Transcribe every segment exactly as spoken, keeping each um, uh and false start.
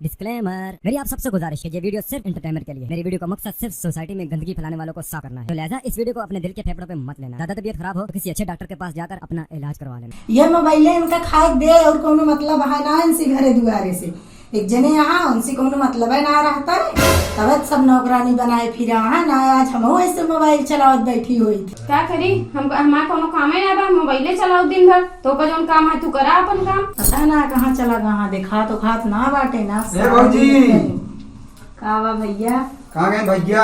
डिस्क्लेमर, मेरी आप सबसे गुजारिश है, ये वीडियो सिर्फ एंटरटेनमेंट के लिए। मेरी वीडियो का मकसद सिर्फ सोसाइटी में गंदगी फैलाने वालों को साफ करना है, तो लिहाजा इस वीडियो को अपने दिल के फेफड़ों पे मत लेना। ज्यादा तबीयत खराब हो तो किसी अच्छे डॉक्टर के पास जाकर अपना इलाज करवा लेना। ये मोबाइल इनका खाए दे और कोनो मतलब है ना इनसे घरे दुआरे से। एक जने यहाँ उनसे कोनो मतलब है ना रहता है, तब सब नौकरानी बनाए फिरा है ना। आज हम ऐसे मोबाइल चलावत बैठी हुई थी। का करी, हम हमार कोनो कामे ना बा, मोबाइले चलाओ दिन भर। तो का जौन काम है तू करा अपन काम। पता ना कहाँ चला गया, देखा तो खात ना बाटे ना। ए भौजी। का बा भैया? कहाँ गए भैया?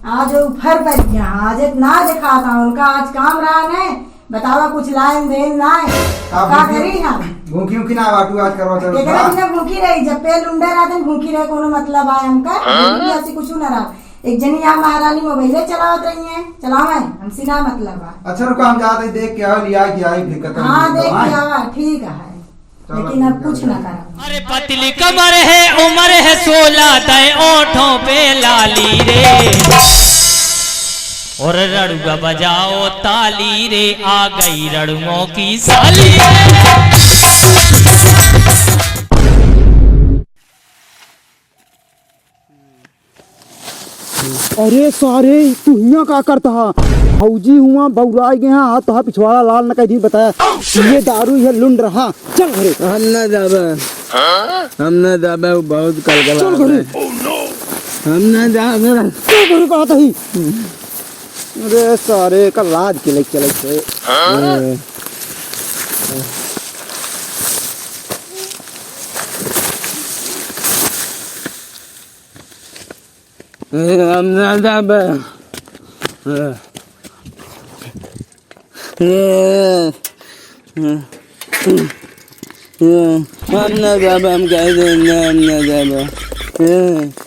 आज ऊपर पर गया, आज ना देखा था उनका, आज काम रहा नहीं। बतावा कुछ लाइन देन ना है। का का भूखी, करी हम? भूखी उखी ना बाटू आज करवा चौथ केकरा का? बिना भूखी रही, जब पेल उंडे रहते भूखी रहे कोनो मतलब आए हमका? हाँ? भूखी ऐसी कुछ ना रहा। एक जनी यहाँ महारानी मोबाइले चलावत रही है, चलावे, हमसे ना मतलब बा। अच्छा रुको, हम जाते देख के आओ, लिया के आई फिर कतई हाँ, देख के आवा, ठीक है, चलो, लेकिन अब ठीक है, कुछ ना करा। अरे पतली कमर है, उम्र है सोलह, तय ओठों पे लाली रे, और रड़ुआ बजाओ ताली रे, आ गई रड़ुओं की साली रे। अरे सारे, तू हियाँ का करत हा? भौजी हुआ बौराइ गए हैं, हाथ तोहा पिछवाड़ा लाल न कह दी बताया। ये दारू ये लुंड रहा, चल घरे। हम ना जाबे, हम ना जाबे, वो बहुत कलकला चल घरे। है। हम ना जाबे। चल घरे कहत ही। अरे सारे का लाज के लेके चले थे। हम ना जाबे। हम ना जाबे, हम कह दे, हम ना जाबे।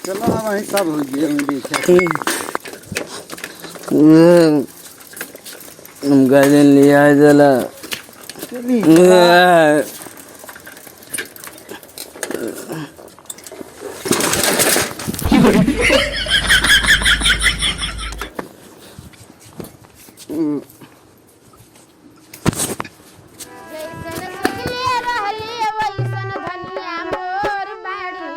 चलो, हम वहीं सब हो गए, हम देखे। हम कह दे, लिया जला। चलिए। जैसन सोचले रहली वैसन धनिया मोर बाड़ी,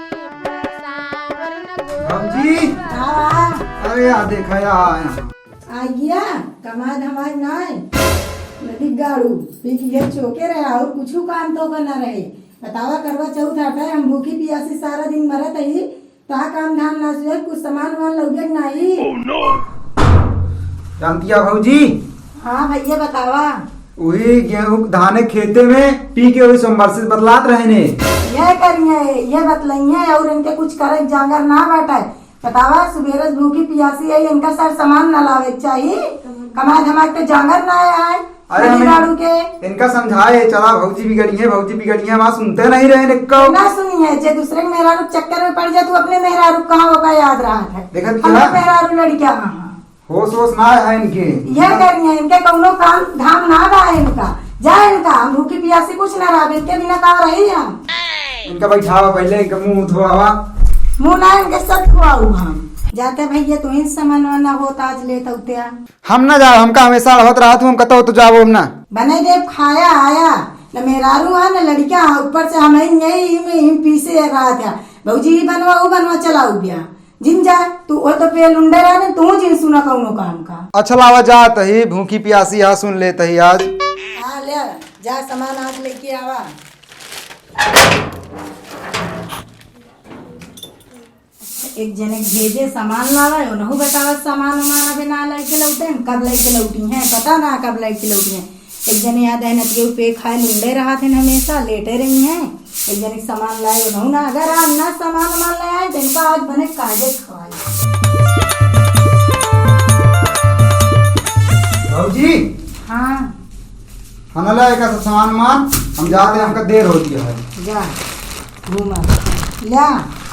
साँवर न गोर बाड़ी। भौजी। हाँ। अरे, आ देखा, या आया। आ गया, कमाद हमार नाय। नदी गाड़ू, पी के चोके रहे, और कुछ काम तो का ना रहे। बतावा, करवा चौथ आटा है, हम भूखी पियासी सारा दिन मरत ही, ता काम धाम ना सुए, कुछ सामान वामान लउबे के नाही। जानतिया भौजी? हाँ भैया, बतावा। वही गेहूं धाने खेते में पी के वही सोमवार से बतलात रहे ने। यह करिए, यह बतलाइए, और इनके कुछ करे जांगर ना बाटे। बतावा, सुबेरे से भूखी पियासी है, इनका सर सामान ना लावे के चाही। कमाए धमाए के जांगर ना आया है। अरे नदी हमें गाड़ू के। इनका समझाए, चला भौजी बिगड़ी है, भौजी बिगड़ी है, हमार सुनते नहीं रहे निक्को। ना सुनी है, जे दूसरे के मेहरारू के चक्कर में पड़ जाए, तू अपने मेहरारू कहाँ होगा याद रहा है। देखत हमरे क्या? मेहरारू लड़कियाँ हाँ। होश वोश ना है इनके। यह करिए, इनके कौनो काम धाम ना बा इनका। जा इनका, हम भूखी पियासी कुछ ना रहब, इनके बिना का रही हम। इनका बैठावा पहले, इनका मुंह धोआवा। मुंह ना इनके सब धोआऊ हम। जाते भैया, तू ही सामान वाना होत आज लेत उत्या। हम ना जाओ, हमका हमेशा रहत रहा तू, हम कतो तो जाओ हम ना। बने देव खाया आया, न मेहरारू है, न लड़कियाँ है, ऊपर से हम ही यही में ही पीसे रहा था। भौजी ही बनवा, वो बनवा, चलाऊ बिया। जिन जा, तू वो तो पे लुंडे रहा ने, तू जिन सुना कौनो काम का। अच्छा लावा जात ही, भूखी पियासी हा, सुन लेत ही आज। हाँ, ले, जा सामान आज लेके आवा। एक जने के भेजे सामान लावे, उनहु बतावत सामान उमान अबे ना लइके लौटे हैं, कब लइके लौटी हैं, पता ना कब लइके लौटी हैं। एक जने याद है नतिये पे खाए लुंडे रहत हैं हमेशा, लेटे रही हैं। एक जने के सामान लाए, उनहु ना, अगर आज ना सामान उमान ले आए, तो इनका आज बने काजे खवाई। भौजी। हाँ। खाना लाए का सब सामान उमान, हम जाते हैं, हमका देर होती है। जा, घूमा। ल्या,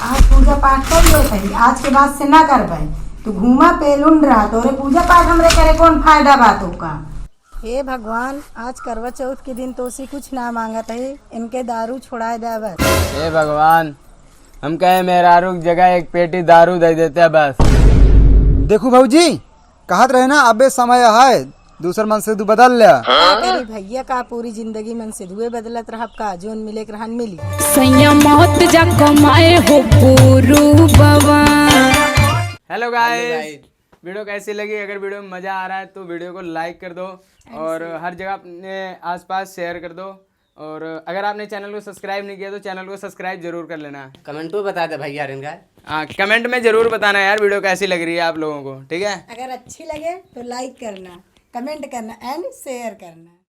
आज पूजा पाठ कर लो सही, आज के बाद से ना कर पाए। तू घूमा पेलुन रहा, तोरे पूजा पाठ हमरे करे कौन फायदा बा तो का? हे भगवान, आज करवा चौथ के दिन तोसे कुछ ना मांगत है, इनके दारू छुड़ाए दे बस। हे भगवान, हम कहे मेहरारू की जगह एक पेटी दारू दे देते बस। देखू भौजी, कहत रहे ना, अबे समय है, दूसर मनसेधू बदल ल्या। का करी भैया, का पूरी जिंदगी मनसेधुए बदलत रहब का? जोन मिले के रहन मिली। सैया मौत जा कमाए हो पूरू बाबा। हेलो गाइस, वीडियो कैसी लगी? अगर वीडियो में मज़ा आ रहा है तो वीडियो को लाइक कर दो और हर जगह अपने आसपास शेयर कर दो। और अगर आपने चैनल को सब्सक्राइब नहीं किया तो चैनल को सब्सक्राइब जरूर कर लेना। कमेंट में बता दे भैया इनका। हाँ, कमेंट में जरूर बताना यार, वीडियो कैसी लग रही है आप लोगों को, ठीक है? अगर अच्छी लगे तो लाइक करना, कमेंट करना एंड शेयर करना।